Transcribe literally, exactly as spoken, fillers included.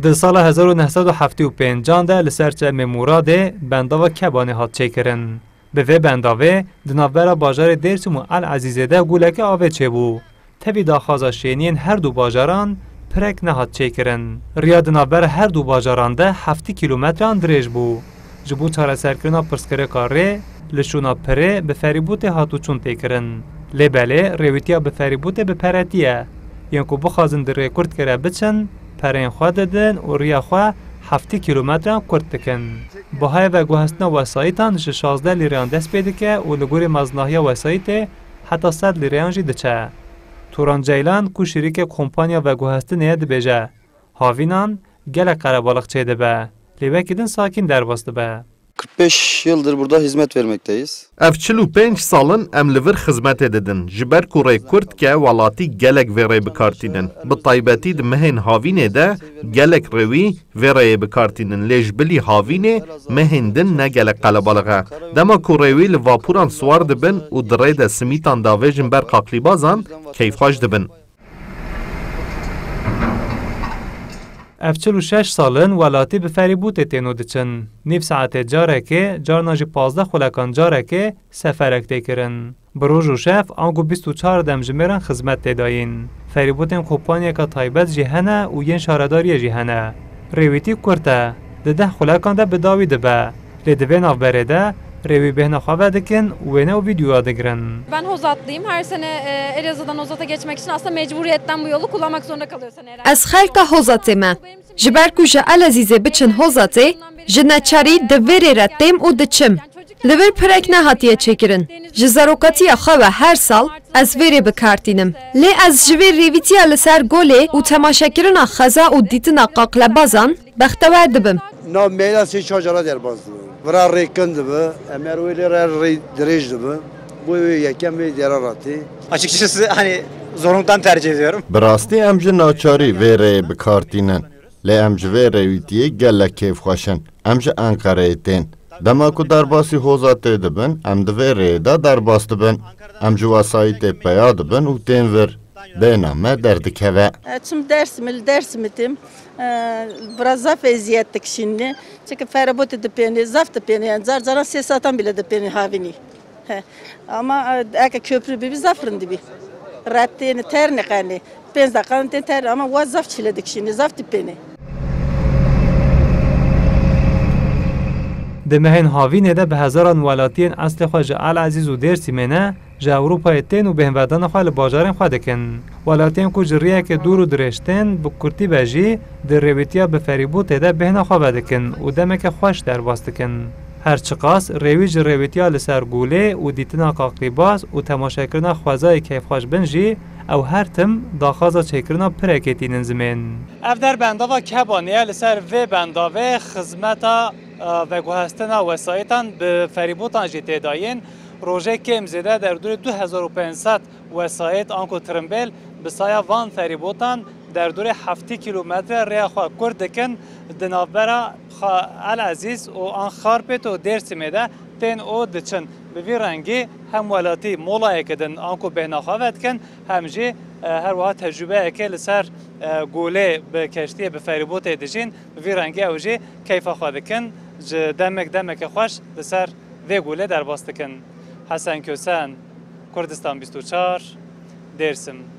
Di sala hezar û neh sed û heftê û pêncan de li ser çemê Muradê bendava Kebanê hat çêkirin. Bi vê bendavê di navbera bajarê Dêrsim û El Ezîzê de guleke avê çêbû. Tevî daxwaza şêniyên her du bajaran pirek nehat çêkirin. Riya di navbera her du bajaran de heftê kîlometran dirêj bû. Ji bo çareserkirina pirsgirêka rê, li şûna pirê bi ferîbotê hatûçûn tê kirin. Lê belê rêwîtiya bi ferîbotê bi peretiye. Yên ku bixwazin di Rêkurtkê re biçin, pereyên xwe didin û riya xwe heftê kîlometran kurt dikin. Bihayê veguhestina wesayîtan ji şazdeh lîreyan dest pê dike û li gorî mezinahiya wesayîtê heta sed lîreyan jî diçe. Turan Ceylan ku şirîkê kompanya veguhestinê ye dibêje, havînan gelek qerebalix çêdibe, lê wekî din sakîn derbas dibe. Kırk beş yıldır burada hizmet vermekteyiz. Ev çil û pênc sal in em li vir xizmetê didin. Ji ber ku Rêkurtkê welatî gelek vê rê bi kar tînin. Bi taybetî di mehên havînê de gelek rêwî vê rêyê bi kar tînin. Lê ji bilî havînê mehên din ne gelek qelebalix e. Dema ku rêwî li vapuran siwar dibin û di rê de simîtan davêjin ber qaqlîbazan, keyfxweş dibin. Ev çil û şeş sal in welatî bi ferîbotê tên û diçin. Nîv saetê carekê, carna jî pazdeh xulekan carekê seferek tê kirin. Bi roj û şev anku bîst û çar demjimêran xizmet tê dayîn. Ferîbotên kompanyayeke taybet jî hene û yên şaredariyê jî hene. Rêwîtî kurt e, di deh xulekan de bi dawî dibe. Lê di vê navberê de rêwî bêhna xwe vedikin û wêne û vîdyoya digirin. Ben Hozatlıyım. Her sene, e, Elazığ'dan Hozat'a geçmek için aslında mecburiyetten bu yolu kullanmak zorunda kalıyorsun herhalde. Ez xelka Hozatê me. Ji ber ku ji Elezîzê biçin Hozatê, ji neçarî di vê rê re têm û diçim. Li vir pirek nehatiye çêkirin. Ji zarokatiya xwe ve her sal ez vê rê bi kar tînim. Lê ez ji vê rêvîtiya li ser golê û temaşekirina xweza û dîtina qaqlebazan bextewer dibim. Nav meyla sê çar cara derbas dibe. Vira rê kin dibe, emer wê lê re rê dirêj dibe. Bo wê yekem vê dera ratê. Açıkçası hani zorunluluktan tercih ediyorum. Bi rastî em ji naçarî vê rêyê bi kar tînin. Lê em ji vê rêwîtiyê gelek kêfxweş in. Em ji Enqereyê tên. Dema ku derbasî Hozatê dibin, em di vê rêyê de derbas dibin. Em ji wesayîtê peya dibin û tên vir. Bêhna me derdikeve. E, çim Dersimê, li Dersimê têm. E, biraz zaf eziyet dikişînê. Çike feribotê dipênê, zaf dipênê. Yani car caran sê saetan bile dipênê havînî. He. Ama, e, eke köprü bibî zaf rind dibî. Ret têne terne qenê. Pênc deqan tên ter ama wa zaf çile dikişînê, zaf dipênê. Di mehên havînê de bi hezaran welatiyên eslê xwe ji El Ezîz û Dêrsimê ne, ji Ewropayê tên û bêhnvedana xwe li bajarên xwe dikin. Welatiyên ku ji riyeke dûr û dirêj tên, bi kurtî be jî, di rêwîtiya bi ferîbotê de bêhna xwe vedikin û demeke xweş derbas dikin. Her çiqas rêwî ji rêwîtiya li ser golê û dîtina qaqlîbaz û temaşekirina xwezayê keyfxweş bin jî, ew her tim daxwaza çêkirina pirekê tînin zimên. Ev der bendava Kebanê ye, li ser vê bendavê xizmeta, e, veguhestina wesayîtan bi ferîbotan jî tê dayîn. Rojê kêm zêde derdorê du hezar û pênc sed wesayît anku tirimbêl bi saya van ferîbotan derdorê heftê kîlometre rêya xwe kurt dikin, di navbera Xa-, El Ezîz û an Xarpêt û Dêrsimê de tên û diçin. Bi vî rengî hem welatî molayeke din anku bêhna xwe vedikin, hem jî, e, her wiha tecrûbeyeke li ser, e, golê bi keştiyê, bi ferîbotê dijîn. Bi vî rengî ew jî keyfa xwe dikin. Ji demek demeke xweş li ser vê golê derbas dikin. Hesen Kösen, Kurdistan bîst û çar, Dêrsim.